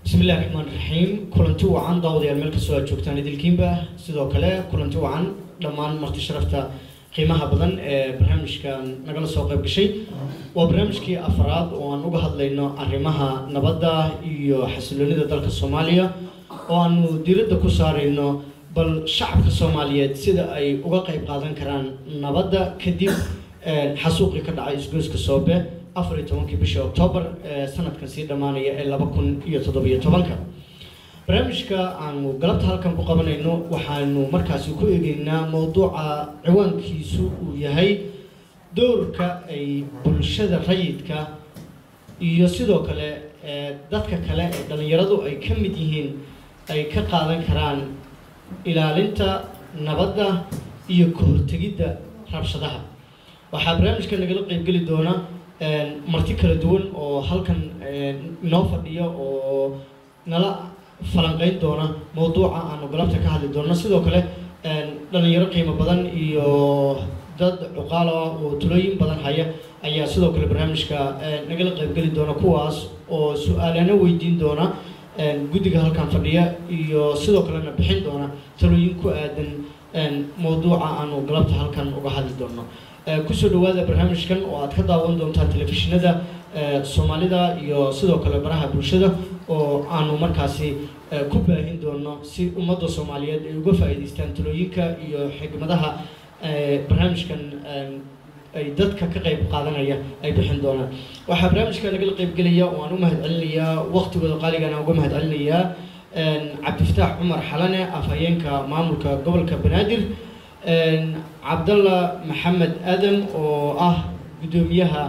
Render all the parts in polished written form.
Bismillahi raxmaan raxiim. Kulanti wacan, daawadayaal, meel kastoo aad joogtaan idilkiinba. Sidoo kale kulanti wacan dhammaan marti sharafta qiimaha badan ee barnaamijkan nagala soo qayb gashay. Waa barnaamijkii afraad oo aan uga hadlayno arrimaha nabadda iyo xasiloonida dalka Soomaaliya, oo aanu diiradda ku saarayno bal shacabka Soomaaliyeed sida ay uga qayb qaadan karaan nabadda kadib xasuuqii ka dhacay isgoyska Soobe 14-kii bishii Oktoobar sanadkan sii dhammaanaya ee 2017-ka. Barnaamijka aanu galabta halkan ku qabanayno waxaanu markaasi ku eegeynaa mowduuca ciwaankiisu uu yahay doorka ay bulshada rayidka iyo sidoo kale dadka kale ee dhalinyaradu ay ka mid yihiin ay ka qaadan karaan ilaalinta nabadda iyo ka hortegidda rabshadaha. Waxaa barnaamijka nagala qeybgeli doona marti kala duwan oo halkan inoo fadhiya oo nala falanqeyn doona mowduuca aanu galabta ka hadli doono. Sidoo kale dhalinyaro qiimo badan iyo dad cuqaal ah oo talooyin badan haya ayaa sidoo kale barnaamijka nagala qaybgeli doona, kuwaas oo su-aalana weydiin doona guddiga halkan fadhiya iyo sidoo kalena bixin doona talooyin ku aadan mowduuca aanu galabta halkan uga hadli doono. Kusoo dhawaada barnaamijkan oo aad ka daawan doontaan telefishinada Soomaalida iyo sidoo kale baraha bulshada, oo aanu markaasi ku baahin doono si ummadda Soomaaliyeed ay uga faa'iidaystaan talooyinka iyo xigmadaha barnaamijkan ay dadka ka qayb qaadanaya ay bixin doonaan. Waxaa barnaamijka nagala qaybgelaya oo aan u mahad celinayaa, waqtigooda qaaligana uga mahad celinayaa, Cabdifataax Cumar Xalane, afhayeenka maamulka gobolka Banaadir, Cabdalla Maxamed Aadam oo ah guddoomiyaha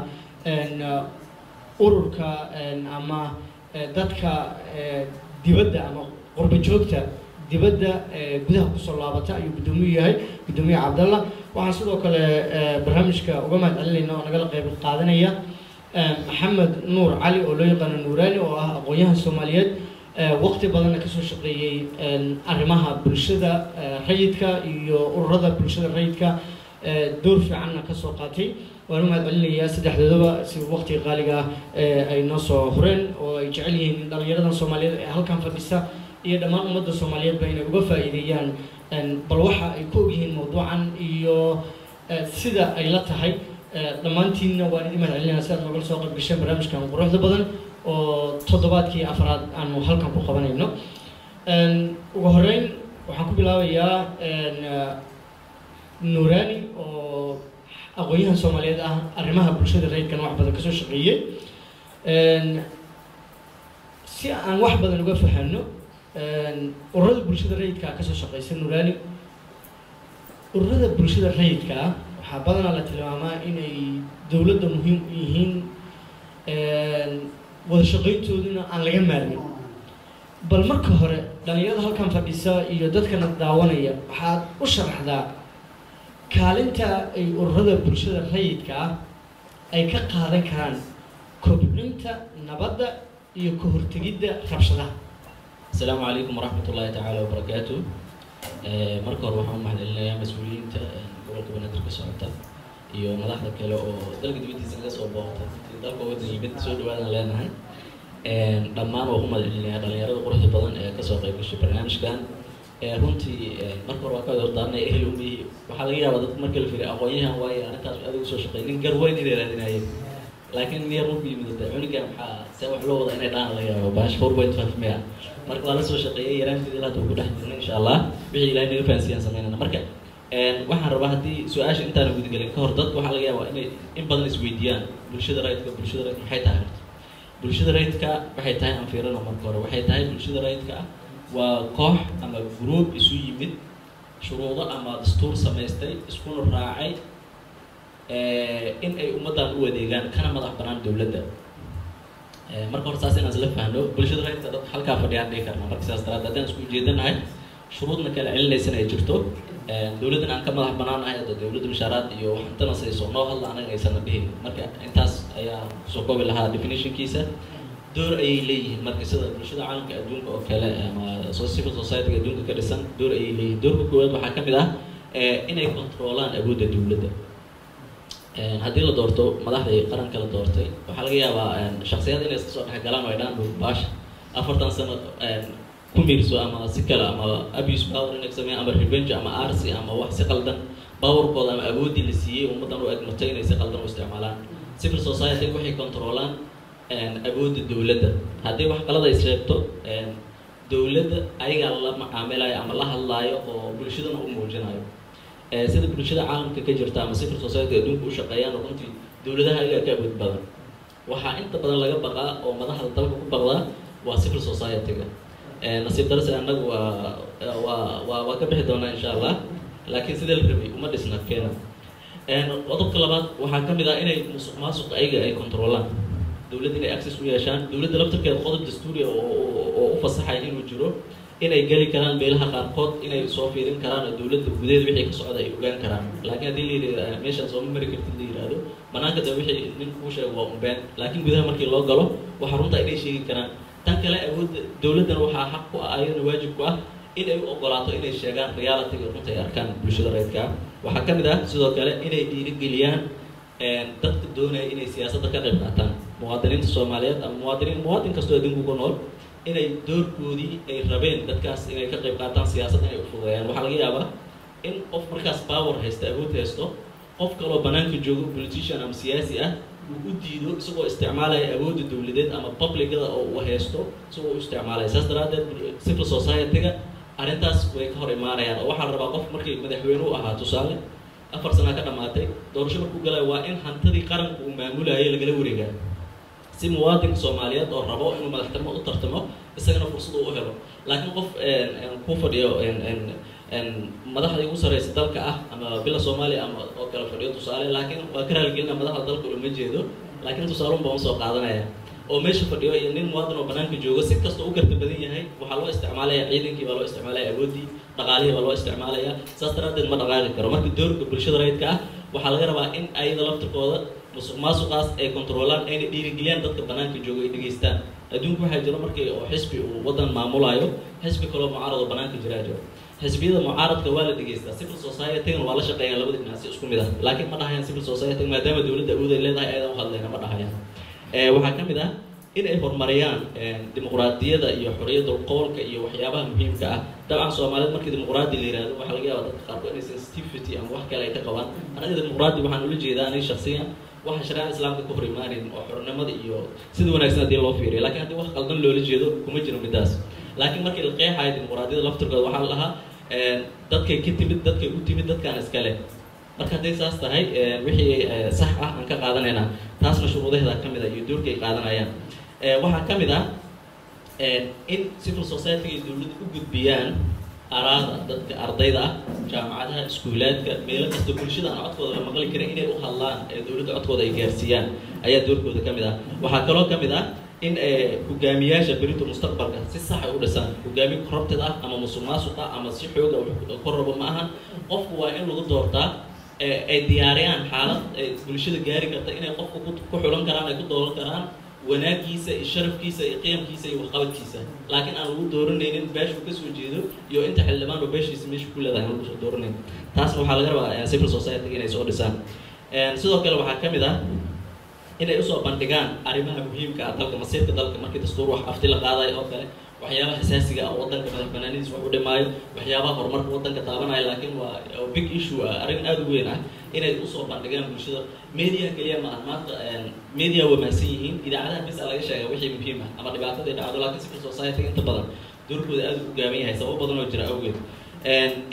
ururka ama dadka dibadda ama qurba joogta dibadda gudaha kusoo laabata ayuu guddoomiyu yahay, guddoomiyaha Cabdalla. Waxaan sidoo kale barnaamijka uga mahad celinayna oo nagala qayb qaadanaya Maxamed Nuur Cali oo loo yaqaano Nuuraani, oo ah aqoon-yahan Soomaaliyeed, waqti badanna kasoo shaqeeyey arrimaha bulshada rayidka iyo ururada bulshada rayidka, door fiicanna kasoo qaatay. Waan u mahad celinayaa saddexdoodaba si waqtiga qaaliga ah ay noo soo horeen oo ay jecel yihiin in dhalinyaradan Soomaaliyeed ee halkan fadhisa iyo dhammaan ummadda Soomaaliyeedba inay uga faa'iideeyaan bal waxa ay ku ogyihiin mawduucan iyo sida ay la tahay. Dhammaantiinna waan idin mahad celinaya si aad noogala soo qayb gasheen barnaamijkan quruxda badan oo toddobaadkii afraad aanu halkan ku qabanayno. Ugu horreyn waxaan ku bilaabayaa Nuurani oo aqoon-yahan Soomaaliyeed ah, arrimaha bulshada rayidkana wax badan kasoo shaqeeyey, si aan wax badan uga fahano ururada bulshada rayidka kasoo shaqeysa. Nuurani, ururada bulshada rayidka ah waxaa badanaa la tilmaamaa inay dowladda muhiim u yihiin, wada shaqeyntooduna aan laga maarmin. Bal marka hore dhalinyarada halkan fadhisa iyo dadkana daawanaya waxaad u sharaxdaa kaalinta ay ururada bulshada rayidka ah ay ka qaadan karaan kobcinta nabadda iyo ka hortegidda rabshadaha. Asalaamu calaykum waraxmat ullaahi tacaala wabarakaatu. Marka hore waxaan u mahad celinayaa mas-uuliyiinta gobolka Banaadir ka socota iyo madaxda kale oo dalka dibadiisa naga soo booqata, dalka waddan yimid. Soo dhawaadaan leenahay dhammaan. Waan ku mahad celinayaa dhalinyarada quruxda badan ee kasoo qayb gashay barnaamijkan. Runtii marka hore waa ka hordaarnay ehel umihi. Waxaa laga yaabaa dadka marka la fiiriyo aqoon-yahan waaye arrintaas aad ugu soo shaqeey nin garweyn inay raadinayeen, laakiin nin yar markuu yimid de cunugan maxaa see wax loo wada inay dhahan laga yaabo bash 4.5 miya. Marka waa la soo shaqeeyay yaraanteed ilaa hadda ku dhex jirnay. Insha Allah wixii Ilahay naga fahansiiyaan sameynana. Marka waxaan rabaa haddii su-aasha intaana gudagelin ka hor, dadka waxaa laga yaabaa inay in badan isweydiiyaan bulshada rayidka maxay tahay. Horta bulshada rayidka waxay tahay aan fiirino. Marka hore waxay tahay bulshada rayidka ah waa koox ama group isu yimid, shuruudo ama dastuur samaystay, iskuna raacay in ay ummaddan u adeegaan kana madax banaan dowladda. Marka hore saas inaan isla fahno bulshada rayidka dadka halkaa fadhiyaan dhihi karnaa. Marka sidaas daraaddeed haddaan isku ujeedanahay, shuruudna kala celinaysana ay jirto, dowladdan aan ka madax banaanahay, hadda dowladda mushaaraad iyo wax intana sayso noo hadla anaga aysana dhihin. Marka intaas ayaa kusoo koobi lahaa definitionkiisa. Door ayay leeyihiin marka, sida bulshada caalamka adduunka oo kale ama civil society adduunka ka dhisan, door ayay leeyihiin. Doorka koowaad waxaa ka mid ah inay controlaan awoodda dowladda. Haddii la doorto madaxdii qaranka la doortay, waxaa laga yaabaa shaksiyad inay iska soo dhex galaan oo ay dhahaan baasha 4 sano ku miirso ama si kale ama abuse power inay sameeyaan ama revenge ama arsi ama wax si qaldan powerkooda ama awooddii la siiyey ummaddan u egmatay inay si qaldan u isticmaalaan. Civil society waxay controlaan awoodda dowladda. Haddii wax qalad ay sheegto dowladda, ayagaa la macaamilayo ama la hadlaayo oo bulshadana u muujinayo. Sida bulshada caalamka ka jirta ama civil society adduunka u shaqeeyaan, runtii dowladaha ayagaa ka awood badan. Waxaa inta badan laga baqaa oo madaxda dalka ku baqdaa waa civil society-ga. Nasiib darase annagu waa ka bixi doonaa insha Allah, laakiin sidii la rabay uma dhisna keena. Qodobka labaad waxaa ka mid ah inay musuq maasuq ayaga ay controlaan, dowladda inay access u yeeshaan, dowladda laftarkeeda qodob dastuuri oo u fasaxaya inuu jiro, inay geli karaan meelaha qaarkood, inay soo fiirin karaan oo dowladda gudaheeda wixii ka socda ay ogaan karaan. Laakiin haddii la yidhahdo meeshaan sooma mari kartid la yidhahdo, banaanka de wixii nin kuu sheego waa unbeen, laakiin gudaha markii loo galo waxa runta inay sheegi karaan. Tan kale, awoodda dowladdana waxaa xaq ku ah, ayadana waajib ku ah inay u ogolaato inay sheegaan reality-ga runta ay arkaan bulshada rayidka ah. Waxaa ka mid ah sidoo kale inay dhiirigeliyaan dadka doonaya inay siyaasadda ka qayb qaataan, muwaadiniinta Soomaaliyeed ama muwaadiniin, muwaadin kastoo adduunka ku nool, inay doorkoodii ay rabeen dadkaas inay ka qayb qaataan siyaasadda inay ufududeeyaan. Waxaa laga yaabaa in qof markaas power haysto, awood haysto, qof kaloo banaanka joogo, politician ama siyaasi ah, uu u diido isagoo isticmaalaya awoodda dowladeed ama publicada oo uu haysto isagoo u isticmaalaya. Saas daraaddeed civil society-ga arrintaas way ka hor imaanayaan, oo waxaa la rabaa qof markii madaxweyne u ahaa, tusaale 4 sana ka dhamaatay, doorasho markuu galayo, waa in hantidii qaranka uu maamulayay lagala wareegaa si muwaadinka Soomaaliyeed oo rabo inuu madaxtinimo u tartamo isagana fursad uu u helo. Laakiin qof ku fadhiyo madaxda ugu sareysa dalka ah ama bila Soomaaliya ama oo kale fadhiyo, tusaale, laakiin waa ka raaligelina madaxda dalka ulama jeedo, laakiin tusaale un baan usoo qaadanaya, oo meesha fadhiyo iyo nin muwaadin oo banaanka joogo, si kasta u karti badan yahay, waxaa loo isticmaalaya ciidankii baa loo isticmaalaya, awooddii dhaqaalihii baa loo isticmaalaya. Saas daraaddeed ma dhaqaaqi karo. Marka doorka bulshada rayidka ah waxaa laga rabaa in ayada laftirkooda musuq maasuqaas ay controlaan, ayna dhiirigeliyaan dadka banaanka joogo, ay dhegeystaan. Adduunku waxaa jiro markii oo xisbi uu waddan maamulayo, xisbi kaloo mucaarad oo banaanka jiraa jiro. Xisbiyada mucaaradka waa la dhegeystaa, civil society-gana waa la shaqeeyaan labada dhinac si isku mid ah, laakiin ma dhahayaan civil society maadaama dowladda awood ay leedahay ayadaan u hadlayna, ma dhahayaan. Waxaa ka mid ah in ay horumariyaan dimuqraadiyada iyo xoriyadda qowlka iyo waxyaabaha muhiimka ah. Dabcan Soomaalida markii dimuqraadi la yihahdo waxaa laga yaabaa dadka qaarkood inay sensitivity ama wax kale ay ka qabaan. Anaga dimuqraadi waxaan ula jeedaa aniga shaksiyan waxa shareecada Islaamka ka hor imaanayn oo xornimada iyo sida wanaagsan haddii loo fiiriyo, laakiin haddii wax qaldan loola jeedo kuma jiro midaas. Laakiin markii la qeexayo dimuqraadiyada laftirkooda waxaa la dhahaa dadkay ka timid, dadkay u timid, dadkaan iskale. Marka hadday saas tahay, wixii sax ah aan ka qaadanaynaa, taasna shuruudaheeda ka mid ah iyo doorka ay qaadanayaan. Waxaa ka mid ah in civil society iyo dowladda u gudbiyaan araada dadka ardayda ah, jaamacadaha, iskuulaadka, meelo kasta bulshada aan codkooda la maqli karin inay u hadlaan ee dowladda codkooda ay gaarsiiyaan ayaa doorkooda ka mid ah. Waxaa kaloo ka mid ah in hogaamiyaasha berito mustaqbalka si sax ay u dhisaan. Hogaamiye corrupted ah ama musuq maasuq ah ama si xooga ku rabo ma ahan. Qofku waa in lagu doortaa ay diyaariyaan xaalad ay bulshada gaari karta inay qofka ku xulan karaan, ay ku dooran karaan wanaagiisa iyo sharafkiisa iyo qiyamkiisa iyo waxqabadkiisa, laakiin aan lagu dooranaynin beeshuu kasoo jeedo iyo inta xildhibaan oo beeshiisa meesha ku leedahay aan lagu soo dooranayn. Taasna waxaa laga rabaa civil society inay soo dhisaan. Sidoo kale waxaa ka mid ah inay usoo bandhigaan arrimaha muhiimka ah dalka, masiirka dalka, markii dastuur wax afti la qaadayo oo kale, waxyaabaha xasaasiga ah waddanka madax banaanidiis wax u dhimaayo, waxyaabaha horumarka waddanka taabanaya, laakiin waa big issue ah, arrin aada u weyn ah, inay usoo bandhigaan bulshada. Media keliya ma aha maanta, media waa mahadsan yihiin, idaacadaha bisa laga sheega wixii muhiim ah ama dhibaatadii dhacdo, laakiin civil society inta badan doorkooda aada u gaaban yahay sababo badan oo jira awgeed.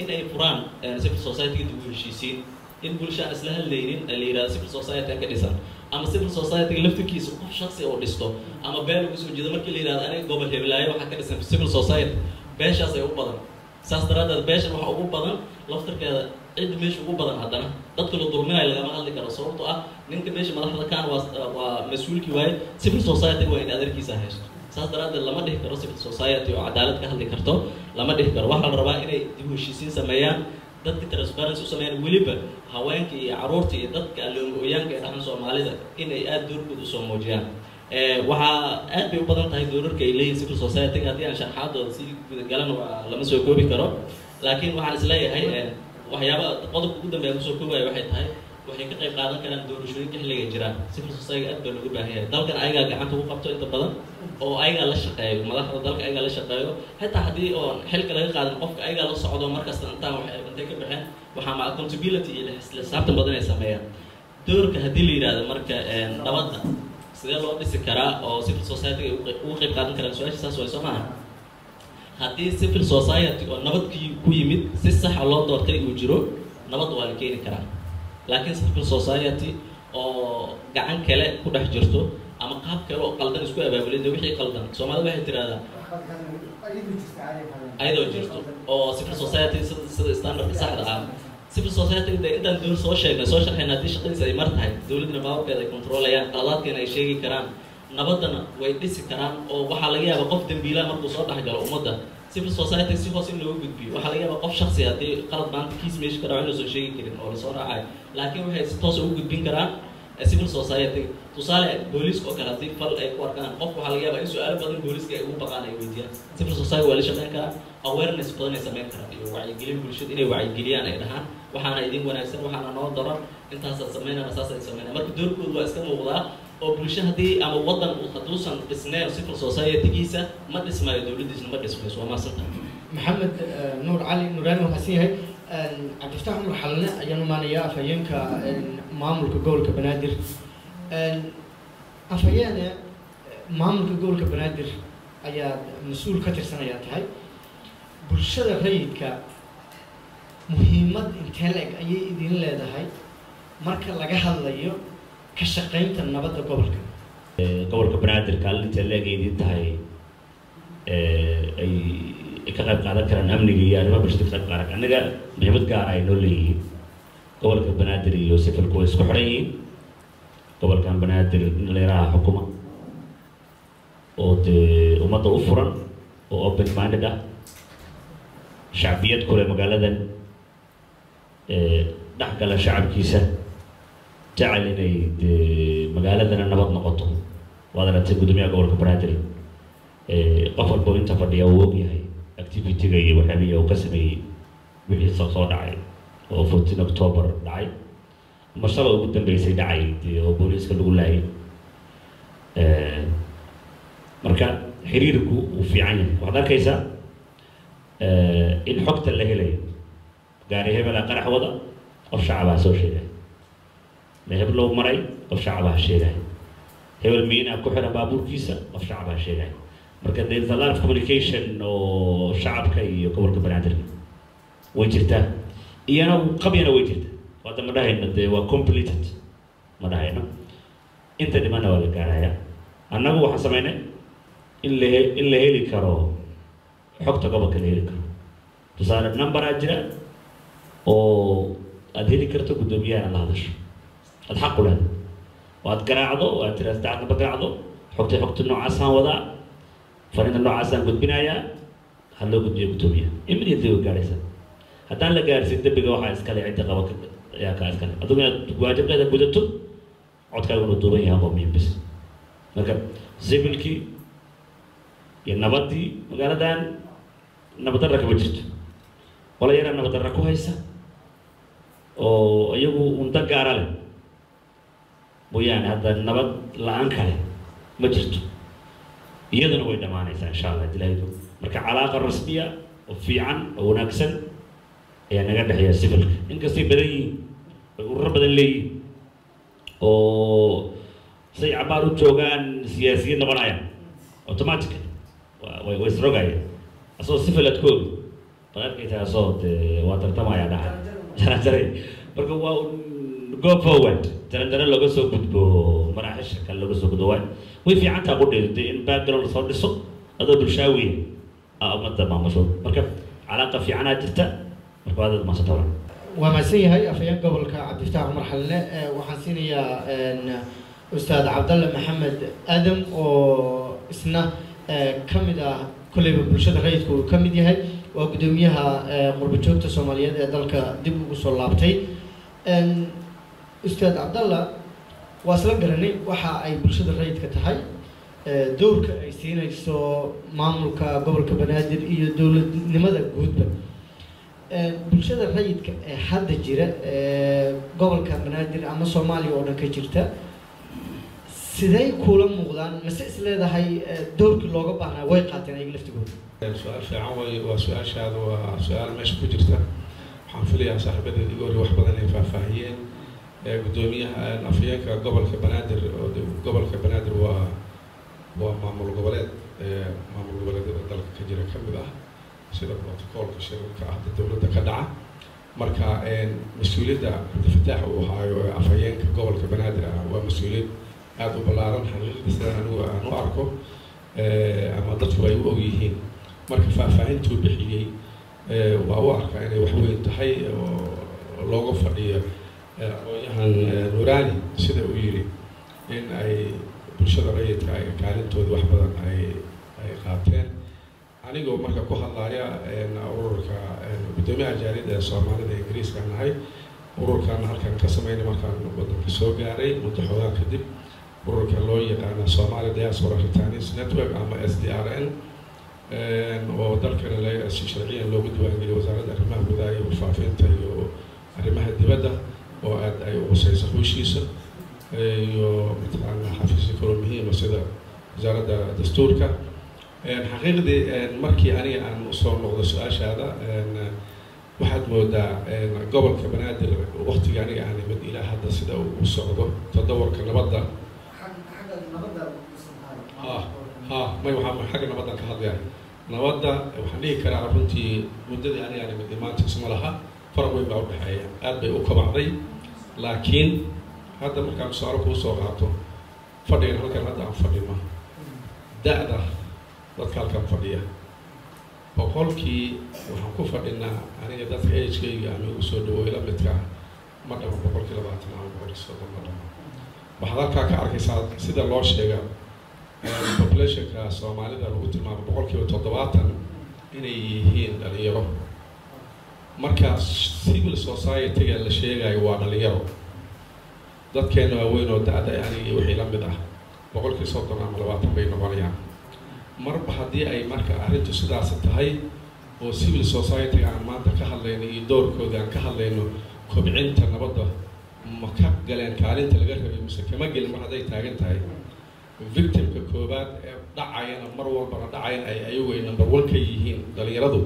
In ay furaan civil society dib u heshiisiin, in bulsha aan isla hadlaynin la yihahdo civil society ka dhisan, ama civil society laftirkiisa qof shaksi oo dhisto ama beel uga soo jeedo. Markii la yihahdo aniga gobol heblaayo waxaa ka dhisan civil society, beeshaas ay u badan. Saas daraaddeed beeshan waxa ugu badan laftirkeeda cid meesha ugu badan, haddana dadka la dulminayo lagama hadli karo, sababtoo ah ninka meesha madaxda kaan waa mas-uulkii waaye, civil society waa in adeerkiisa haysto. Saas daraaddeed lama dhihi karo civil society oo cadaalad ka hadli karto, lama dhihi karo. Waxaa la rabaa inay dib u heshiisiin sameeyaan, dadka transparency u sameeyaan, weliba haweenka iyo carruurta iyo dadka loongo-oyaanka ee dhaqan Soomaalida inay aada doorkooda usoo muujiyaan. Waxaa aad bay u badan tahay doorarka ay leeyihin civil society. Haddii aan sharxaadooda si gudagalana waa lama soo koobi karo, laakiin waxaan isleeyahay waxyaaba qodobka ugu dambeeya kusoo koobaya waxay tahay Waxay ka qayb qaadan karaan doorashooyinka xilliga jiraan. Civil society aad baa looga baahan yahay dalkan, ayagaa gacanta ku qabto inta badan oo ayagaa la shaqeeyo madaxda dalka, ayagaa la shaqeeyo. Xitaa haddii oon xilka laga qaadin qofka, ayagaa la socdo markasta. Intaan waxay intay ka baxeen, waxaa ma accountability iyo xisaabtan badan ay sameeyaan. Doorka haddii la yidhahdo marka, nabadda sidee loo dhisi karaa oo civil society ay uga qayb qaadan karaan? Su-aasha saas waay, soo maaha? Haddii civil society oo nabad ku yimid, si saxa loo doortay uu jiro, nabad waa la keeni karaa. Laakiin civil society oo gacan kale ku dhex jirto ama qaab kale oo qaldan isku abaabulay, de wixii qaldan Soomaalida waxay tirahdaa ayadoo jirto oo civil society sida standardka saxda ah civil society de intaan dowlad soo sheegnay, soo sharxayna, haddii shaqadiisa ay mar tahay, dowladna powerkeeda ay controlayaan, qaladaadkeena ay sheegi karaan, nabaddana way dhisi karaan. Oo waxaa laga yaabaa qof dambiilaha markuu soo dhexgalo ummadda, civil society si hoos in loogu gudbiyo. Waxaa laga yaabaa qof shaksi haddii qalad maanta kiis meesha ka dhaco inuusan sheegi karin oo lasoo raacayo, laakiin waxay si toos ugu gudbin karaan civil society. Tusaale, booliiska oo kale haddii fal ay ku arkaan qof, waxaa laga yaabaa in su-aalo badan booliiska ay ugu baqaan ay weydiiyaan. Civil society waa la shaqeyn karaa, awareness badan ay sameyn karaan iyo wacyigelin bulshada inay wacyigeliyaan, ay dhahaan waxaana idin wanaagsan, waxaana noo daran, intaasaa sameynana, saasay sameynaa. Marka doorkoodu waa iska muuqdaa oo bulsho haddii ama waddan hadduusan dhisneen civil society-giisa, ma dhismayo, dowladdiisna ma dhismayso. Waa mahadsantahay. Maxamed Nuur Cali Nuuraani waa mahadsan yahay. Cabdifataax Cumar Xalane ayaan imaanayaa, afhayeenka maamulka gobolka Banaadir. Afhayeene, maamulka gobolka Banaadir ayaad mas-uul ka tirsan ayaa tahay. Bulshada rayidka muhiimad intee la-eg ayay idin leedahay marka laga hadlayo ka shaqaynta nabadda gobolka? Gobolka Banaadir kaalinta leeg ay idin tahay ay ka qayb qaadan karaan amniga iyo arrimaha bulshada ka qayb qaadan, annaga muhiimad gaar ay noo leeyihiin. Gobolka Banaadir iyo civilku way isku xiran yihiin. Gobolkan Banaadir dhalinyaraha xukuma oo dee ummadda u furan oo open minded ah, shacbiyad kule, magaaladan dhex gala shacabkiisa, jecel inay dee magaaladana nabad noqoto. Waad aragtay guddoomiyaha gobolka Banaadir, qof walbo inta fadhiya uu ogyahay activity-ga iyo waxyaabihii uu ka sameeyey wixii soo dhacay oo 14 October dhacay ama shala ugu dambeysay dhacay dee oo booliiska lagu laayay. Marka xiriirku uu fiican yahay. Waxaad arkaysaa in xogta la helayo, gaari hebelaa qarax wada, qof shacabaa soo sheegay, hebel loo maray, qof shacabaa sheegay, hebel miinaa ku xiran baabuurkiisa, qof shacabaa sheegay. Marka there is a lot of communication oo shacabka iyo gobolka Banaadir way jirtaa, iyana qabyana way jirtaa. Hadda ma dhahayno dee waa completed, ma dhahayno, inta dhimana waa la gaaraya. Annagu waxaan sameynay in la heli karo xogta gobolka la heli karo. Tusaale, numberaa jira oo aada heli karto guddoomiyaha la hadasho, aada xaq u leedahay oo aad garaacdo oo aad tiraa saddexaad namba garaacdo, xogta noocaasaan wadaa, fariinta noocaasaan gudbinayaa, ha loo gudbiyo guddoomiyaha. Immediately way gaaraysaa. Haddaan la gaarsiin, dembiga waxaa iskale cidda qaba ayaa kaa iskale. Adigu inaad waajibkeeda gudato, codkaaguna duuban yahay waa muhiim bis. Marka civilkii iyo nabaddii magaaladan nabaddarra kama jirto. Qola yaraa nabaddarra ku haysa oo iyagu unta gaara leh mooyaane, hadda nabad la-aan kale ma jirto, iyaduna way dhammaanaysaa insha Allah hadii Ilahay. Marka calaaqa rasmiya oo fiican oo wanaagsan ayaa naga dhexeeya civilka, inkastay badan yihiin, ay ururo badan leeyihiin oo say cabaar u joogaan siyaasiyiin noqonayaan automatically, way isrogayaan. Asagoo civil aad ku ogi baad arkaysaa asoo dee waa tartamaya dhahay jaranjaray. Marka waa un go forward, jaranjaro looga soo gudbo, maraaxisha kale looga soo gudbo. Waay way fiican taha qudheedu dee in background lasoo dhiso adoo bulshaawiya aa ummadda maamusho. Marka calaaqa fiicanaa jirta. Marka waa dad maasanta. Waa mahadsan yahay afhayeen gobolka Cabdifataax Cumar Xalane. Waxaan siinayaa Ustaad Cabdalle Maxamed Aadam oo isna ka mid ah kolleyba bulshada rayidka uu ka mid yahay, waa guddoomiyaha qurbo joogta Soomaaliyeed ee dalka dib ugu soo laabtay. Ustaad Cabdalla, waa isla garanay waxa ay bulshada rayidka tahay, dowrka ay siinayso maamulka gobolka Banaadir iyo dowladnimada guudba. Bulshada rayidka ee hadda jira ee gobolka Banaadir ama Soomaaliya oo dhan ka jirta, sidey kula muuqdaan? Mase is leedahay doorkii looga baahnaa way qaateen ayaga laftigooda? Su-aal fiican way. Waa su-aashaada, waa su-aal meesha ku jirta. Waxaan filayaa saaxiibadeed iga horey wax badan ay faahfaahiyeen. Guddoomiyaha afhayeenka gobolka Banaadir, oo gobolka Banaadir waa maamul goboleed, maamul goboleedyada dalka ka jira ka mid ah, sida protocolka shirarka hadda dowladda ka dhaca. Marka mas-uuliyadda Cabdifataax uu haayo ee afhayeenka gobolka Banaadir ah waa mas-uuliyad aada u ballaaran xaqiiqda, sidaan anigu aan u arko ama dadku ay u og yihiin. Marka faahfaahintuu bixiyey waa u arkaa inay wax weyn tahay oo looga fadhiyo aqoon-yahan Nuurani sida uu yidhi, in ay bulshada rayidka ay kaalintooda wax badan ay qaateen. Anigoo marka ku hadlaya ururka guddoomiyaha jaaliyadda ee Soomaalida Ingiriiska nahay, ururkan halkan ka sameynay markaan wadanka soo gaaray muddo xoogaa kadib, ururka loo yaqaano Somali Diaspora Returnees Network ama SDRN, oo dalkana si sharciyan loogu diiwaangeliyay Wasaaradda Arrimaha Gudaha iyo Warfaafinta iyo Arrimaha Dibadda, oo aad ay u qusayso hawshiisa iyo mataqaana xafiisyo kaloo muhiima sida Wasaaradda Dastuurka. Xaqiiqdii, markii aniga aan usoo noqdo su-aashaada, waxaad moodaa gobolka Banaadir waktiga aniga aan imid ilaa hadda sida uu u socdo tadawarka nabadda. Ha, may, waxaan xagga nabaddan ka hadlaya. Nabadda waxaan dhihi karaa runtii muddadii aniga aan imid maanta isma laha, faraq weyn baa udhexeeya, aad bay u kobacday. Laakiin hadda markaan tusaale kuu soo qaato, fadhigan halkan hadda aan fadhino, da-da dadka halkan fadhiya boqolkii waxaan ku fadhinaa, aniga dadka agekayga ama igu soo dhawoy la midka ah, ma dhama 20% ama 30% ma dhama. Waxaad halkaa ka arkaysaa sida loo sheega populationka Soomaalida lagu tilmaamo 70% inay yihiin dhalinyaro. Marka civil society-ga la sheegayo waa dhalinyaro. Dadkeena waaweyn oo da-da aniga wixii la mid ah 30% ama 20 bay noqonayaan. Marba haddii ay marka arrintu sidaas tahay oo civil society-ga aan maanta ka hadlayno iyo doorkooda aan ka hadlayno, kobcinta nabadda ma ka galeen kaalinta laga rabay mise kama gelin? Mar hadday taagan tahay, victimka koowaad ee dhacayana mar walbana dhacayana ay ayagu ay number one ka yihiin dhalinyaradu.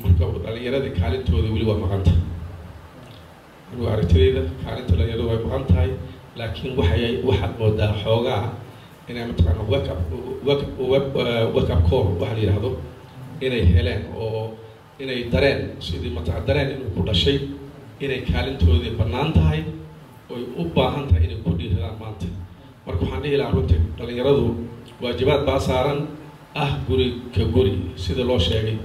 Marka dhalinyaradii kaalintooda weli waa maqanta. Anigu aragtidayda, kaalinta dhalinyaradu way maqan tahay, laakiin waxaad moodaa xoogaa inay mataqaana wake up call waxa la yidhaahdo inay heleen, oo inay dareen sidii mataqaa dareen inuu ku dhashay inay kaalintoodii bannaan tahay oy u baahan tahay inay ku dhiiradaan maanta. Marka waxaan dhihi lahaa runtii dhalinyaradu waajibaad baa saaran ah, guri ka guri, sida loo sheegay,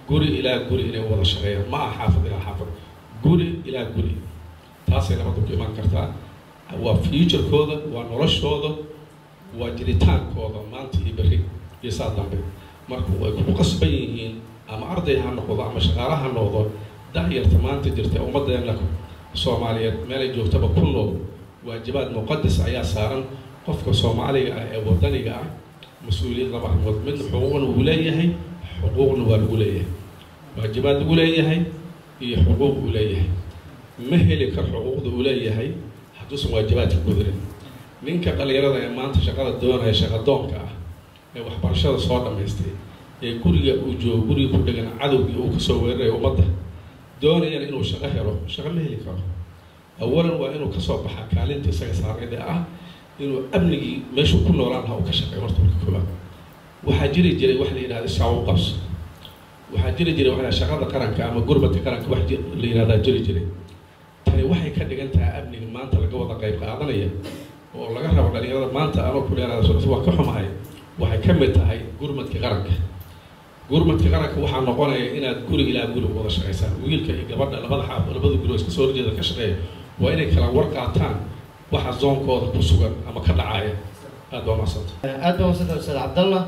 guri ilaa guri inay wada shaqeeyaan. Ma aha xaafad ilaa xaafad, guri ilaa guri. Taasay nabadda ku imaan kartaa. Waa futurekooda, waa noloshooda, waa jiritaankooda maanta iyo berri iyo saa dambe. Marka way ku qasban yihiin, ama arday ha noqdo ama shaqaale ha noqdo, da'yarta maanta jirta ummaddeena Soomaaliyeed meelay joogtaba ku nool, waajibaad muqadas ayaa saaran qofka Soomaaliga ah ee wadaniga ah. Mas-uuliyad laba arrimood midna xuquuqna wuu leeyahay, xuquuqna waa lagu leeyahay, waajibaad lagu leeyahay iyo xuquuq uu leeyahay. Ma heli karo xuquuqda uu leeyahay hadduusan waajibaadka gudanin. Ninka dhalinyarada ee maanta shaqada doonaya, shaqadoonka ah ee waxbarashada soo dhammaystay, ee guriga uu joogo guriga ku dhegan cadowgii uu kasoo weerarayo ummadda, doonayana inuu shaqo helo, shaqo ma heli karo. Awalan waa inuu kasoo baxaa kaalinta isaga saarneyd ee ah inuu amnigii meeshuu ku noolaan lahaa uu ka shaqeeyo horta marka koowaad. Waxaa jiri jiray wax la yidhahda iskaa u qabso, waxaa jiri jiray waxa shaqada qaranka ama gurmadka qaranka wax la yidhahdaa jiri jiray. Tani waxay ka dhigan tahay amniga maanta laga wada qayb qaadanaya oo laga rabo dhalinyarada maanta. Anoo ku dheeraada, waa ka xumahay, waxay ka mid tahay gurmadka qaranka. Gurmadka qaranka waxaa noqonaya inaad guri ilaa guri wada shaqaysaan. Wiilka iyo gabadha labada xaaf, labada guri oo iska soo horjeeda ka shaqeeya, waa inay kala war qaataan waxa zoonkooda ku sugan ama ka dhacaya. Aad baa mahadsanta. Aad baa mahadsanta, Ustaad Cabdallah.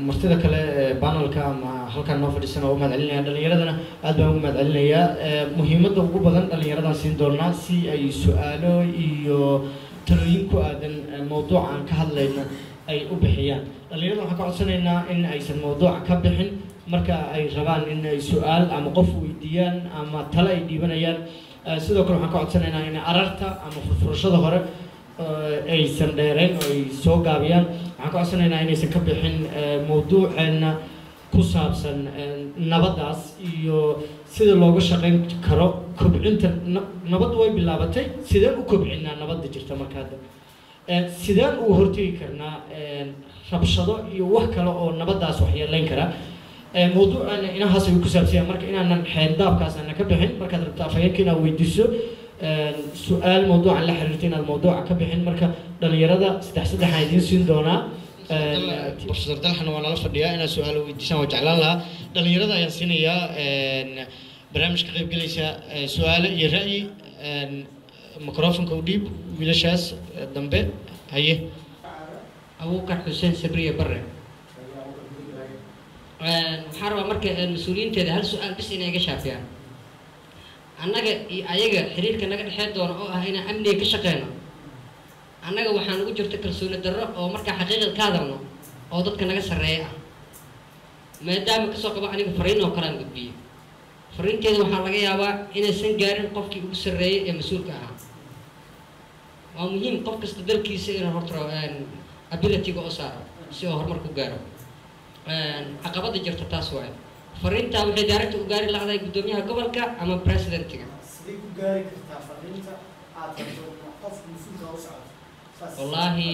Martida kale ee panelka ama halkan noo fadhiisan oo u mahad celinaya, dhalinyaradana aad baan ugu mahad celinayaa. Muhiimadda ugu badan dhalinyaradan siin doonaa si ay su-aalo iyo talooyin ku aadan mawduuca aan ka hadlayno. ay u bixiyaan. Dhalinyarada waxaan ka codsanaynaa in aysan mawduuca ka bixin marka ay rabaan in ay su-aal ama qof weydiiyaan ama talo ay dhiibanayaan. Sidoo kale waxaan ka codsanaynaa in ararta ama furfurashada hore aysan dheerayn oo ay soo gaabiyaan. Waxaan ka codsanaynaa inaysan ka bixin mawduuceena ku saabsan nabaddaas iyo sida looga shaqayn karo kobcinta nabaddu. Way bilaabatay, sideen u kobcinaa nabadda jirta? Marka hadda sideen uga hortegi karnaa rabshado iyo wax kale oo nabaddaas waxyeeleyn kara? Mawduucana inahaas ayuu ku saabsan yahay. Marka inaanan xeerdaabkaas aanan ka bixin, markaad rabto afhayeenka inaad weydiiso su-aal mawduucan la xiriirta, inaad mawduuca ka bixin. Marka dhalinyarada saddex saddexaan idiin siin doonaa. Professor Dalxana waa nala fadhiyaa, inaad su-aalo weydiisaan waa jeclaan lahaa. Dhalinyarada ayaan siinayaa barnaamijka qaybgelaysa su-aalo iyo ra'yi. Microfonka u dhiib wiilashaas dambe. Haye. Abuukar Xuseen Sabriye Barre. Waxaan rabaa marka mas-uuliyiinteeda hal su-aal bis inay iga shaafiyaan. Annaga iyo ayaga xiriirka naga dhexeen doono oo ah inaan amniga ka shaqeyno, annaga waxaan ugu jirta kalsooni darro oo markaa xaqiiqad ka hadalno oo dadka naga sarreeya ah, maadaama kasoo qabo aniga fariin oo kale aan gudbiyey, fariinteeda waxaa laga yaabaa inaysan gaarin qofkii ugu sarreeyay ee mas-uulka ahaa. Waa muhiim qof kasta dalkiisa inuu horta ability-ga oo saaro si oo horumar ku gaaro. Caqabada jirta taas waaye. Fariintaa waxay direct u gaari lahday guddoomiyaha gobolka ama presidentiga. Sidee ku gaari kartaa fariinta aad rabto qofka mas-uulka u socoto? Wallaahi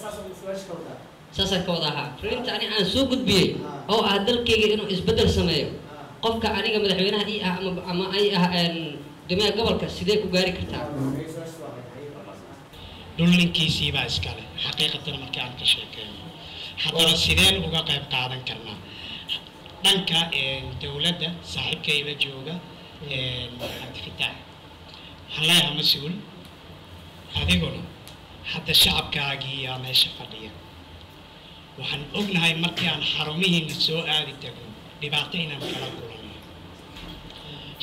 saas su-aasha ka wadaa? Saasaan ka wada ahaa. Fariinta ani aan soo gudbiyey oo ah dalkayga inuu isbeddel sameeyo, qofka aniga madaxweynaha ii ah ama ay ah guddoomiyaha gobolka, sidee ku gaari kartaa? Dhul ninkiisiibaa iskale. Xaqiiqatan marka aan ka sheekeyno, haddaba sideen uga qayb qaadan karnaa dhanka dowladda? Saaxiibkayla jooga Cabdifitaax, waxaan leeyahay mas-uul, adiguna hadda shacabkaagii yaa meesha fadhiya. Waxaan ognahay markii aan xarumihiina soo aadi tagno dhibaato inaan kala kulanno.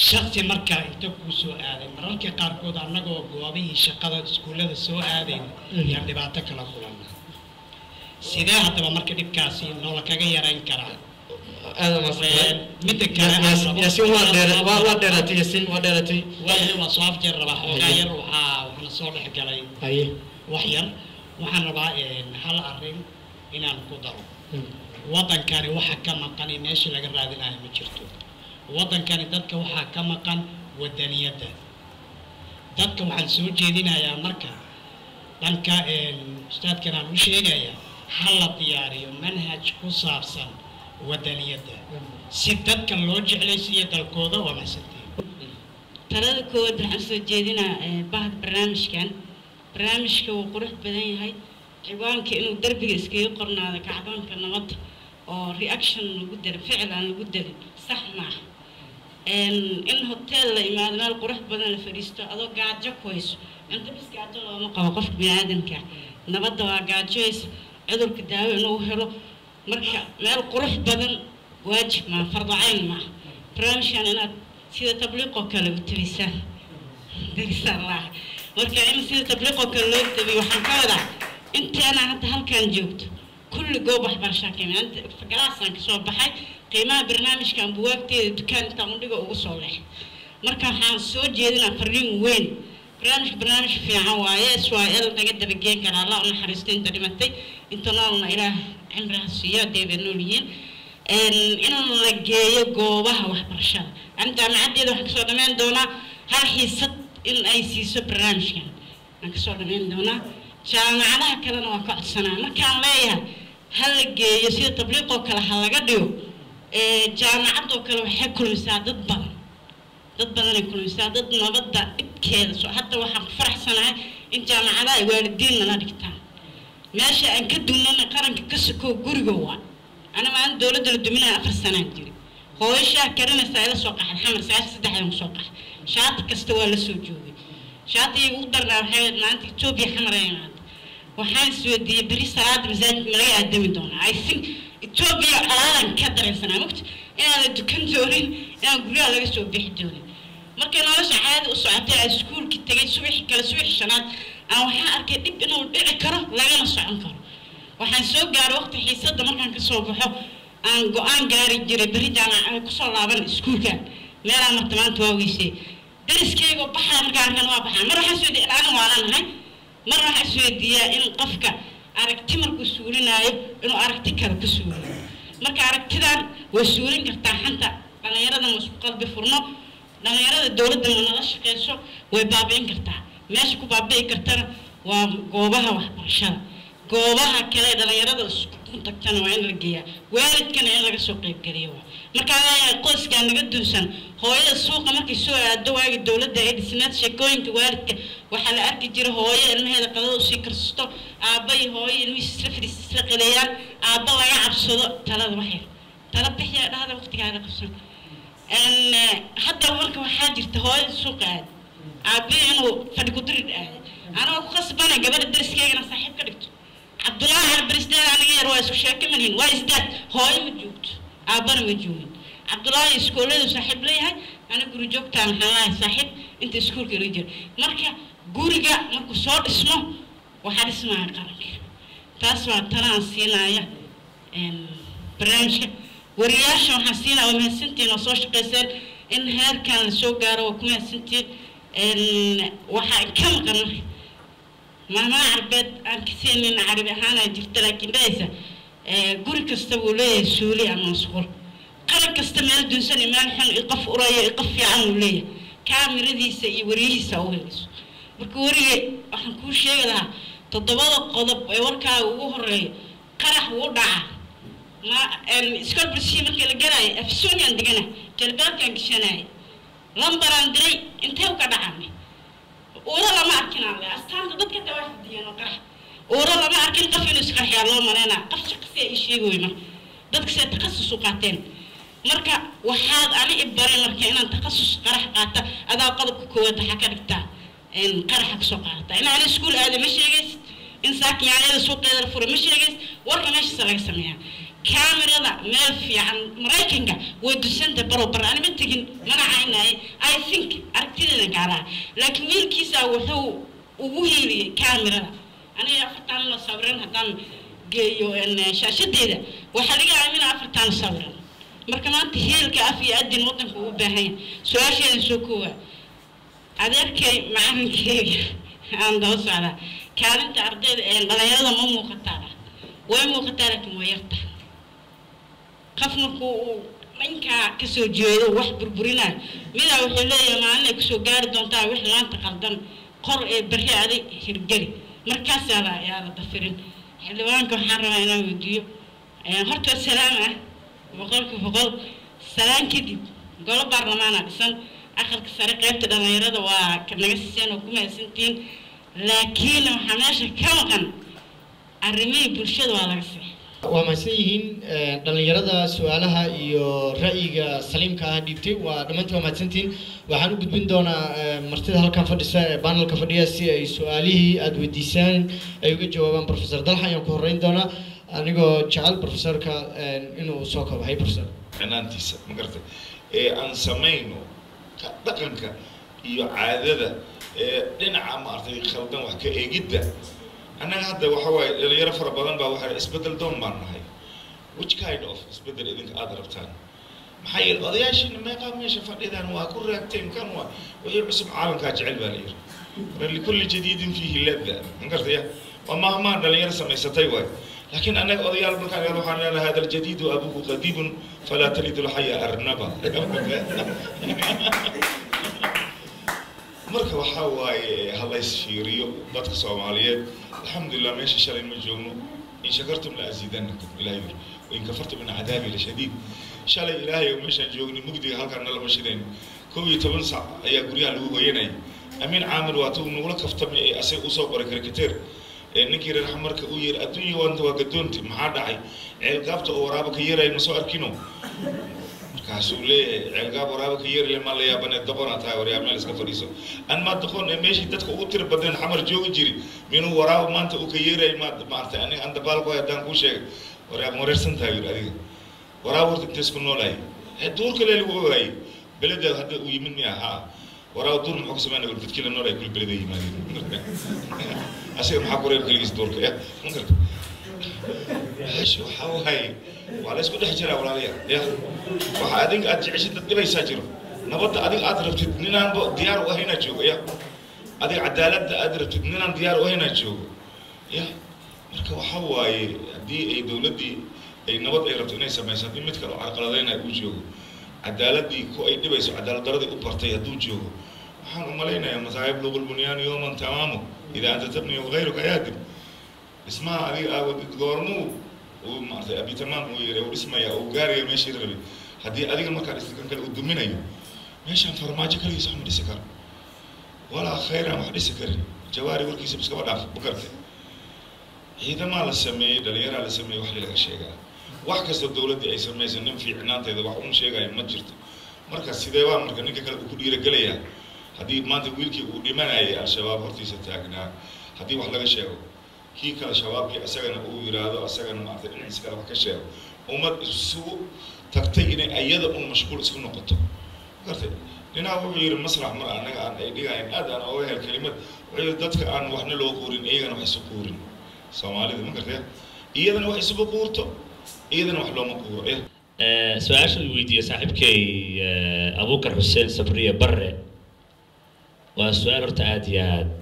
Shaksi markaa inta kuu soo aaday, mararka qaarkood annagoo goobihii shaqada iskuullada soo aadayna yaan dhibaato kala kulanna. Sidee haddaba marka dhibkaasi noola kaga yarayn karaa? Aad umahadsantahay. Midda kale aan Yaasiin, waa dheer, waa dheeratay. Yaasiin, waa dheeratay. Waayahay, waa soo afjeer rabaa xoogaa yar. Waxaana soo dhex galay Haye. wax yar. Waxaan rabaa hal arrin inaan ku daro. Waddankani waxa ka maqan iyo meesha laga raadinayo ma jirto. Waddankani dadka waxaa ka maqan wadaniyadda. Dadka waxaan soo jeedinayaa marka dhanka ustaadkan aan u sheegayaa, ha la diyaariyo manhaj ku saabsan wadaniyadda si dadka loo jeclaysiiyo dalkooda. Waa mahadsantihiin. Talada koowaad waxaan soo jeedinaa bahda barnaamijkan. Barnaamijka wuu qurux badan yahay. Ciwaanka inuu derbiga iskaga qornaado kacdoonka nabadda oo reaction lagu darin, ficil aan lagu darin, sax maaha. In hotel la imaado, meel qurux badan la fadhiisto, adoo gaajo ku hayso, cunto bis gaajo looma qabo. Qofka biniaadanka nabadda waa gaajoysa, cudurka daawo inuu helo. Marka meel qurux badan waajib maa, fardo cayn maaha. Barnaamijkan inaad sida tabliiqoo kale u tabisaan darisaan. Marka in sida tabliiqoo kale loo tabiyo waxaan ka wadaa intaana hadda halkan joogto kulli goob waxbarashaa ka imid, galaasaan kasoo baxay. Qiimaha barnaamijkan buwaagteeda dukaan intaan udhigo ugu soo leexay. Marka waxaan soo jeedinaa fariin weyn. Barnaamijka barnaamij fiican waaye, SYL naga dabageen kara. Allah u naxariisto inta dhimatay, inta noolna Ilaah cimriha siiyo haddii bay nool yihiin. In la geeyo goobaha waxbarashada. Ani jaamacaddeeda waxaan kasoo dhammayn doonaa hal xiisad in ay siiso barnaamijkan aan kasoo dhammayn doonaa. Jaamacadaha kalena waa ka codsanaa. Markaan leeyahay ha la geeyo sida tabliiqoo kale ha laga dhigo, jaamacadoo kale waxay kulmisaa dad badan, dad badanay kulmisaa, dad nabadda dhibkeeda. So hadda waxaan ku faraxsanahay in jaamacadaha ay waalidiin nala dhigtaan. Meesha aan ka dunnana qaranka ka sokow guriga waa. Ana maalin dowladda la duminaya 4 sanaan jiri, hooyo shaah karinaysaa ila soo qaxay Xamar 93-dan kusoo qaxay. Shaati kasta waa la soo joogay. Shaatigii ugu darnaa waxay ahayd maalinta Etoobiya Xamar ay imaatay. Waxaan isweydiiyey, beri salaada masaajid ma laga aadami doonaa? I think Etoobiya colaadan ka dareensanaa mogta inaan la dukan doonin, inaan guryaha laga soo bixi doonin. Markay nolosha caadi u socotay, aan iskuulki tagay subaxi kale, subaxi shanaad, aan waxaan arkay dhib inuu dhici karo lagana socon karo. Waxaan soo gaaray waqti xiisadda markaan kasoo baxo aan go-aan gaari jiray berri jaamac kusoo laaban iskuulka meelaan marta. Maanta waa weysay dariskeyga baxaa markaan arkan waa baxaa. Mar waxaan isweydiiya ana waalanahay, mar waxaan isweydiiyaa in qofka aragti markuu suulinaayo inuu aragti kale ku suuliyo. Marka aragtidan way suulin kartaa xanta dhallinyarada. Ma isku qalbi furno dhallinyarada, dowladda ma nala shaqeyso, way baabi'in kartaa. Meesha ku baabi'i kartana waa goobaha waxbarashada. Goobaha kale ee dhallinyarada isku tagtana waa in la geeyaa, waalidkana in laga soo qaybgeliyo. Waa markaa leeyahay qoyskaa naga duunsan. Hooyada suuqa markay soo aado, waagi dowladda ay dhisneed, sheekooyinka waalidka waxaa la arki jiray hooyo ilmaheeda qadada usii karsato, aabba iyo hooyo ilmihiisa isla fadhiista, isla qaleeyaan, aabba laga cabsado. Talada waxay tala bixiya dhahda waqtigaaga qabsan. Hadda marka waxaa jirta hooyada suuqa aad, aabbihi inuu fadhi ku dirid aaday, anagoo ku khasbana gabadha dariskaygana saaxiib ka dhigto. Cabdullaahi Albarisdaad aniga yar waa isku sheeke manihin, waa isdaad. Hooyo ma joogto, aabbana ma joogin. Cabdullaahi iskooladu saaxiib leeyahay, aniga guri joogtaan waxaan lahay saaxiib inta iskuulka ila jira. Marka guriga markuu soo dhismo waxaa dhismaya qaranka. Taas waa talaan siinaya barnaamijka. Wariyaasha waxaan siinaya, waa mahadsantihiin oo soo shaqayseen in heerkan la soo gaaro, waa ku mahadsantihiin. Waxaa ka maqan marka maamaha Carbeed aan ka siinin, Carabi ahaana jirta laakiin dhahaysa guri kasta wuu leeyahay suuli ama musqul. Qaran kasta meel dunsan iyo meel xun iyo qof uraya iyo qof fiican uu leeyahay, kaamiradiisa iyo wariyihiisa u helayso. Marka warige waxaan kuu sheegi lahaa toddobada qodob ee warkaaga ugu horeeyo. Qarax wuu dhacaa. Ma iskool bulshii markii la garaayo Afisoniaan degana, jalbaabkaan gashanaya, lambaraan diray, intee u ka dhacana uura lama arkin aan leeyahay. Astaanta dadka taa waa xifdiyeen oo qarax uura lama arkin. Qof inuu isqarxiyaa loo maleynaa, qof shaqsi ay sheegi wey. Marka dadka see takhasus u qaateen, marka waxaad ani i baray marka inaan takhasus qarax qaata. Adaa qodobka koowaad waxaa ka dhigtaa qaraxa kasoo qaadataa. In aan iskuul aada ma sheegaysid, in saaka yaanyada suuqeeda la furay ma sheegaysid. Warka meeshaasa laga sameeyaa. Kaamirada meel fiican Maraykanka way dusanta barow bar. Ani ma tegin mana caynaye, I think aragtideedan kaalaha, laakiin wiilkiisa wuxuu ugu hiiliyey kaamirada. Aniga 40 noo sawiran haddaan geeyo shaashadeeda waxaa laga aaminaa 40 sawiran. Marka maanta hiilka af iyo adin waddanka ugu baahan yahay. Su-aasheedan soo koowaa, adeerkay macalinkeyga aan daba socdaa, kaalinta ardayda ee dhalinyarada ma muuqataa? Way muuqataa laakiin way yarta. Qof markuu uu dhankaa kasoo jeedo wax burburinayo, midaa wuxuu leeyahay maalin ay kusoo gaari doontaa wix maanta qaldan qor ee berri adig hirgeli. Markaasaa la yaa la dafirin. Xildhibaanka waxaan rabaa inaan weydiiyo horta salaam ah 100%. Salaan kadib, golo baarlamaana dhisan, aqalka sare qaybta dhalinyarada waa ka naga siiseen oo ku mahadsantihiin, laakiin waxaa meesha ka maqan arrimihii bulshada waa laga seexay. Waa mahadsan yihiin dhalinyarada su-aalaha iyo ra'yiga saliimka ah dhiibtay, waa dhammaantiin waa mahadsantihiin. Waxaan u gudbin doonaa martida halkan fadhisa ee panelka fadhiya si ay su-aalihii aada weydiisaan ay uga jawaabaan. Professor Dalxa ayaan ku horreyn doonaa, anigoo jecel professorka inuu soo kabo. Hay professor. Xinaantiisa ma garatay ee aan samayno dhaqanka iyo caadada ee dhinaca maaragtay khaldan wax ka eegidda. Annaga hadda waxa waaye dhalinyaro fara badan baa waxaa isbeddel doon baan nahay. Which kind of isbeddel idinka aada rabtaan? Maxaa yeele odayaashiina meeqaa meesha fadhidaan waa ku raagteen. Kan waa wixii cusub caalamkaa jecel baa la yidhi. لكل جديد فيه لذة, ma garataya? Waa maahmaan dhalinyaro samaysatay waay. Laakiin annaga odayaal markaan yar waxaan leenahay هذا الجديد أبوه قديم فلا تلد الحية أرنبا. Marka waxaa waaye ha lays fiiriyo dadka Soomaaliyeed. Alxamdulilah, meesha shalay ma joogno. إن شكرتم لأزيدنكم, Ilahay yiri, وإن كفرتم إن عذابي لشديد. Shalay Ilaahay oo meeshaan joognay mugdiga halkaan nalama shidayn. 11 sac ayaa guryaha lagu hoyanayay. Amiin Caamir waa tuu nagula kaftamay ee asaga usoo qoray karikateer ee ninkii reer Xamarka uu yiri adduunya waanta waa gadoonti, maxaa dhacay? Ceelgaabta oo waraaba ka yeeraya ma soo arkino. Markaasuu leeyahay ceelgaab waraaba ka yeeri ma la yaabane, doqonaa tahay, waryaa meel iska fadhiiso. An maa doqon ee meeshii dadka ugu tira badneen Xamar joogi jiri minuu waraaba maanta uu ka yeerayay ma maartay? Aniga aan dabaal ku hay haddaan kuu sheegay, waryaa ma wareersan tahay yiri adiga. Waraaba horta intees ku noolahay duurka lee lagu ogaayay beleda hadda uu yimid miya? Haa, waraaba duur muxuu ka sameynaya? Dadkii la noolay kulli beleda yimaadeen, asiga maxaa ku reeb keligiis duurka ya ma garta? Meesha waxaa waaye waa la isku dhex jiraa walaalayaal. Ya waxa adiga aad jeceshid dad dhibaysaa jiro. Nabadda adiga aad rabtid ninaanba diyaar u ahaynaa joogo. Ya adiga cadaaladda aad rabtid ninaan diyaar u ahaynaa joogo. Ya marka waxa waaye haddii ay dowladdii ay nabad ay rabto inay samayso, haddii mid kale oo carqaladeynaya uu joogo, cadaaladii ku ay dhibayso, cadaalad daradii u bartay hadduu joogo, waxaan u malaynayaa mataa yablugu lbunyaanu yowman tamaamu idaa anta tabni wagayruka yaadim. Dhismaha adiga aawadid goormuu uu maaragtay abi tamaam uu yiri uu dhismaya uu gaaraya meeshii la rabay, haddii adiga markaa dhistay kan kale uu duminayo. Meeshaan Farmaajo kaligiis wax ma dhisi karo, walaa khayraan wax dhisi karin. Jawaari warkiisa iskaba dhaaf magartay. Ciidamaa la sameeyey, dhalinyaraa la sameeyey, wax laga sheegaa wax kasta dowladdii ay samaysa nin fiicnaanteeda wax un sheegaya ma jirto. Marka sidee baa marka ninka kale uu ku dhiiragelayaa haddii maanta wiilkii uu dhimanayay Al-Shabaab hortiisa taagnaa haddii wax laga sheego, kii kale Shabaabkii asagana uu yiraahdo asagana maaragtay dhinaciisa kale wax ka sheego? Ummad isugu tagtay inay ayada un mashquul isku noqoto magartay. Dhinaca wuxuu yidhi masrax mar annaga aan ay dhigayn aad aan oga hel kelimad, wuxuu yidhi dadka aan waxna loo quurin iyagana wax isu quurin. Soomaalida ma gartay, iyadana wax isuba quurto, iyadana wax looma quuro. Su-aasha uu weydiiyey saaxiibkay Abuukar Xuseen Sabriye Barre waa su-aal horta aada iyo aad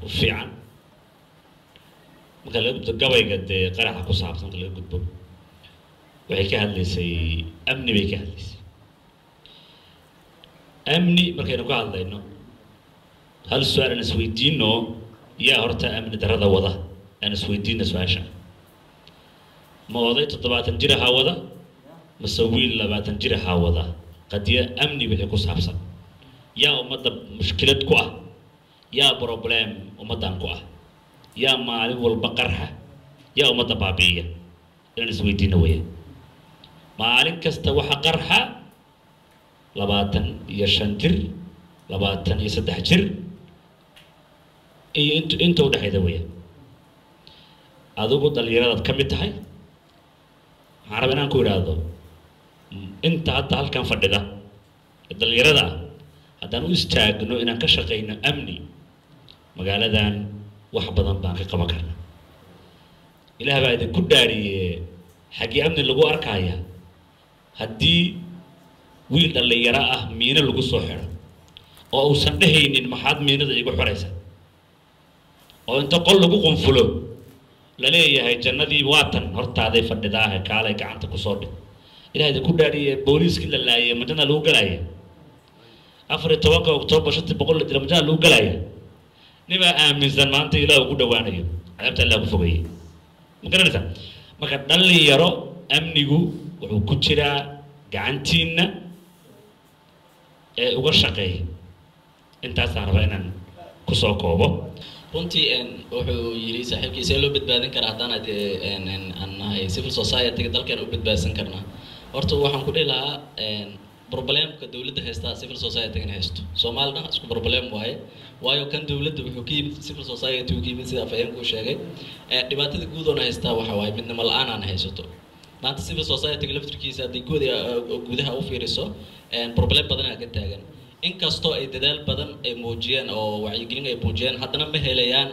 u fiican. Marka laga gudbo gabayga dee qaraxa ku saabsan, marka laga gudbo, waxay ka hadlaysay amni bay ka hadlaysay. Amni markaynu ka hadlayno, hal su-aal aan isweydiino: yaa horta amni darrada wada? Aan isweydiino su-aasha. Ma oday 70 jir ahaa wada mase wiil 20 jir ahaa wada? Qadiya amni wixii ku saabsan, yaa ummadda mushkilad ku ah? Yaa problem ummaddan ku ah? Yaa maalin walba qarxa? Yaa ummadda baabi'iya? Inaan isweydiino weya. Maalin kasta waxa qarxa 25 jir, 23 jir iyo int inta udhexayda weya. Adigu dhalinyaradaad ka mid tahay. Waxaan rabaa inaan ku idhaahdo inta hadda halkan fadhida ee dhalinyarada ah, haddaan u istaagno inaan ka shaqayno amni magaaladan, wax badan baan ka qaban karnaa. Ilaah baa idinku dhaariye, xaggii amni lagu arkaya haddii wiil dhallinyaro ah miino lagu soo xidho oo uusan dhehaynin maxaad miinada iigu xidhaysa, oo inta qol lagu qunfulo la leeyahay jannadii waatan hortaaday fadhidaahe, kaalay gacanta kusoo dhig? Ilaah idinku dhaariye, booliiskii la laayay ma janna lagu galaya? 14-ka Oktoobar 500 la dila ma janna lagu galaya? Nimaa aaminsan maanta Ilaah ugu dhawaanayo, cadaabta Allah ku fogeeyey, ma garanaysaa? Marka dhalinyaro, amnigu wuxuu ku jiraa gacantiinna ee uga shaqeeya. Intaasaan rabaa inaan kusoo koobo. Runtii wuxuu yidhi saaxiibkii, see loo badbaadin karaa haddaan dee aan nahay civil society dalkeena u badbaadsan karnaa? Horta waxaan ku dhihi lahaa problemka dowladda haystaa civil society-gana haysto. Soomaali dhan isku problem waaye, waayo kan dowladda wuxuu ka yimid civil society uu ka yimid, sida afhayeenku uu sheegay. Dhibaatada guud oona haystaa waxa waaye midnimo la-aan aan haysato maanta. Civil society-ga laftirkiisa haddii guud gudaha u fiiriso, problem badan aa ka taagan. Inkastoo ay dadaal badan ay muujiyeen oo wacyigelin ay muujiyeen, haddana ma helayaan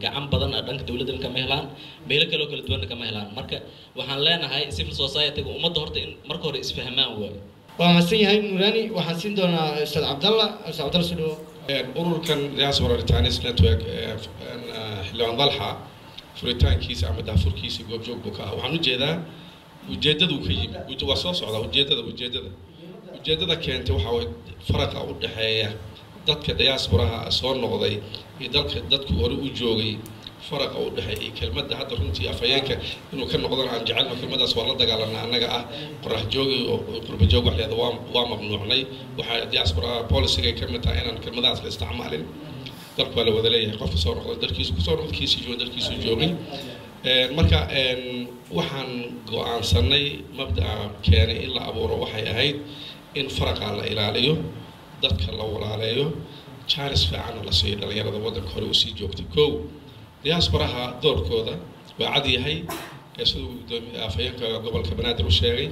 gacan badan dhanka dowladdan kama helaan, meelo kaloo kala duwanna kama helaan. Marka waxaan leenahay civil society-ga ummadda horta in marka hore isfahmaan waayo. Waa mahadsan yahay Nurani. Waxaan siin doonaa Ustaad Cabdalla. Ustaad Cabdalla, soo dhawo. Ururkan Diaspora Returnees Network, xildhibaan Dalxa furitaankiisa ama daafurkiisa goobjoog buu ka ah. Waxaan ujeedaa ujeeddaduu ka yimid waa soo socdaa. Ujeeddada keentay waxaa waye faraqa u dhexeeya dadka diasporaha soo noqday iyo dalka dadku hore u joogay, faraqa u dhexeeya iyo kelmadda hadda runtii afhayeenka inuu ka noqdana aan jecelno. Kelmaddaas waa la dagaalanaa annaga ah qorax joogi oo qurba joog wax leeda waa mamnuucnay. Waxaa diaspora policy-gay ka mid tahay inaan kelmadahaas la isticmaalin. Dalku waa la wada leeyahay. Qofka soo noqda dalkiisu kusoo noqda, kiisii jooga dalkiisu joogay. Marka waxaan go-aansanay mabda'a keenay in la abuuro waxay ahayd in faraqa la ilaaliyo, dadka la walaaleeyo, jaanis fiicanna la siiyo dhalinyarada waddanka hore usii joogtay. Kow, diasporaha doorkooda waa cad yahay ee siduu gudoomiye afhayeenka gobolka Banaadir u sheegay.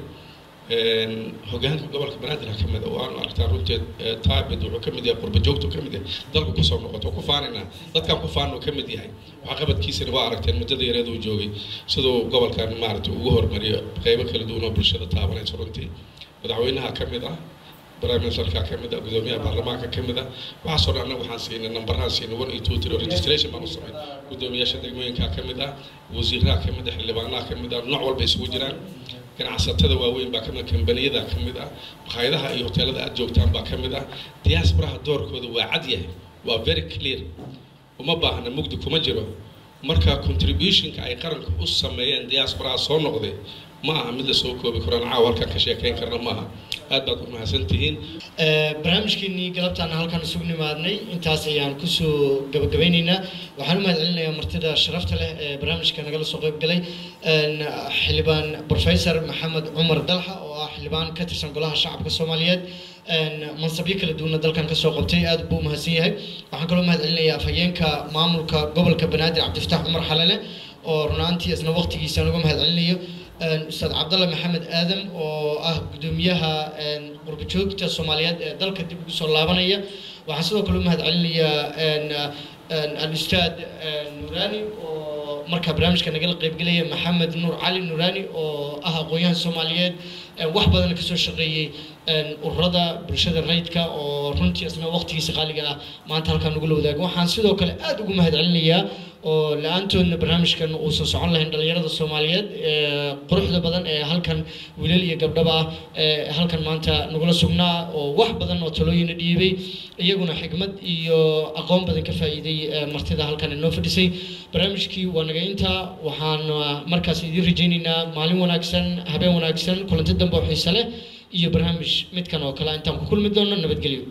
Hogaanka gobolka Banaadir ka mid ah oo aanu aragtaan runteed Taabid wuxuu ka mid yahay qurba joogtu ka mid yahay, dalku kusoo noqoto ku faanaynaa, dadkan ku faanuu ka mid yahay. Waxqabadkiisana waa aragteen muddada yareed uu joogay siduu gobolkan maaragtay ugu hormariyo qeybo kala duwan oo bulshada taabanayso. Runtii madaxweynaha ka mid ah, prime ministerka ka mid ah, gudoomiyaha baarlamaanka ka mid ah, waxaasoo dhan annaga waxaan siinay nambarhaan siinay 1 iyo 2 3 registration baan u samayn. Gudoomiyaasha degmooyinka ka mid ah, wasiiraha ka mid ah, xildhibaanaha ka mid ah, nooc walba isugu jiraan. Ganacsatada waaweyn baa ka mid ah, kambaniyada ka mid ah, makhaayadaha iyo hoteelada aad joogtaan baa ka mid ah. Diasporaha doorkooda waa cad yahay, waa very clear, uma baahna mugdi kuma jiro. Marka contributionka ay qaranka u sameeyeen diasporaha soo noqday ma aha mid la soo koobi karaan, caawa halkan ka sheekeyn karna maaha. Aad baad u mahadsan tihiin. Barnaamijkeenii galabtaana halkan isugu nimaadnay intaas ayaan kusoo gabagabeyneynaa. Waxaan u mahad celinayaa martida sharafta leh ee barnaamijka nagala soo qayb galay, xildhibaan Professor Maxamed Cumar Dalxa oo ah xildhibaan ka tirsan Golaha Shacabka Soomaaliyeed, mansabyo kala duwanna dalkan kasoo qabtay, aad buu u mahadsan yahay. Waxaan kaloo mahad celinayaa afhayeenka maamulka gobolka Banaadir, Cabdifataax Cumar Xalale, oo run ahaantii isna waqtigiisa uga mahad celinayo. Ustaad Cabdalle Maxamed Aadam oo ah gudoomiyaha qurba joogta Soomaaliyeed ee dalka dib ugu soo laabanaya. Waxaan sidoo kale u mahad celinayaa al-ustaad Nuurani oo markaa barnaamijka nagala qaybgelaya, Maxamed Nuur Cali Nuurani oo ah aqoon-yahan Soomaaliyeed, wax badan kasoo shaqeeyey ururada bulshada rayidka, oo runtii isna waqtigiisa qaaliga ah maanta halkaan nagula wadaago. Waxaan sidoo kale aada ugu mahad celinayaa oo la-aantoodna barnaamijkan uusan socon lahayn dhalinyarada Soomaaliyeed ee quruxda badan ee halkan wiilal iyo gabdhaba ah ee halkan maanta nagula sugnaa oo wax badan oo talooyina dhiibay, iyaguna xigmad iyo aqoon badan ka faa'iiday martida halkan inoo fadhisay. Barnaamijkii waa naga intaa. Waxaan markaas idiin rajaynaynaa maalin wanaagsan, habeen wanaagsan, kulanti dambe oo xiise leh iyo barnaamij midkan oo kale intaan ku kulmi doono. Nabadgelyo.